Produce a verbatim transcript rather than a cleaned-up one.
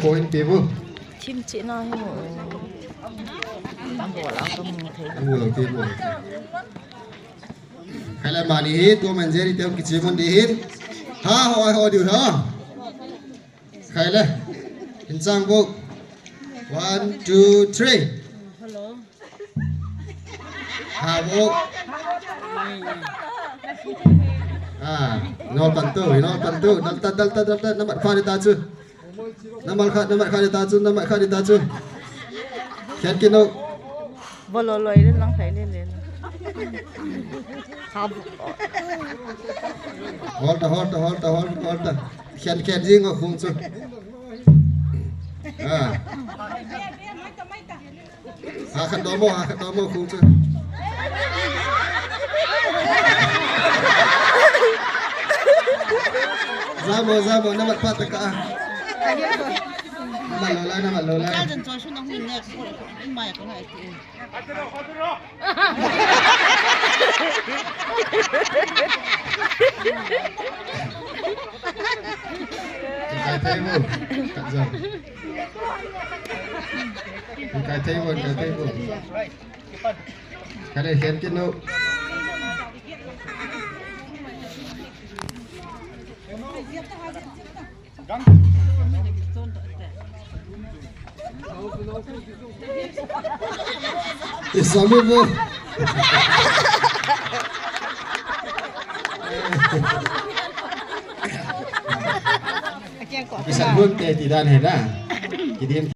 Point table. Thim cheh na hi mo. Ang bol ang ka mu thei. Ang bol ang table. Khai le mani hi, Tom and Jerry te hung kichim un ding ahin. Ha, ho, ho, diu ha. Khai le. Hin chang bo. One, two, three. Hello. Ha, bo. Ah, nol pan tu, nol pan tu. Dal ta, dal ta, dal ta. Namat pha ding ta chu. Namat kha, namat kha ding ta chu, namat kha ding ta chu. Khen kit nu. Bol loi loi le lang khai le le. Ha, bo. Hol ta, hol ta, hol ta, hol, hol ta. Khen, khen jing o khung chu. Ah. Ha khat domo, ha khat domo khung chu. Jamo, jamo, namat pha ta ka. Namat lou lai, namat lou lai. Ka jan choi su nang ni ne, mai ko ngai ti. Kai thei mo, ka jam. Kai thei mo, kai thei mo. Kale khen kit nu. Isami bo. Bisa pun te tidak hena. Kidim.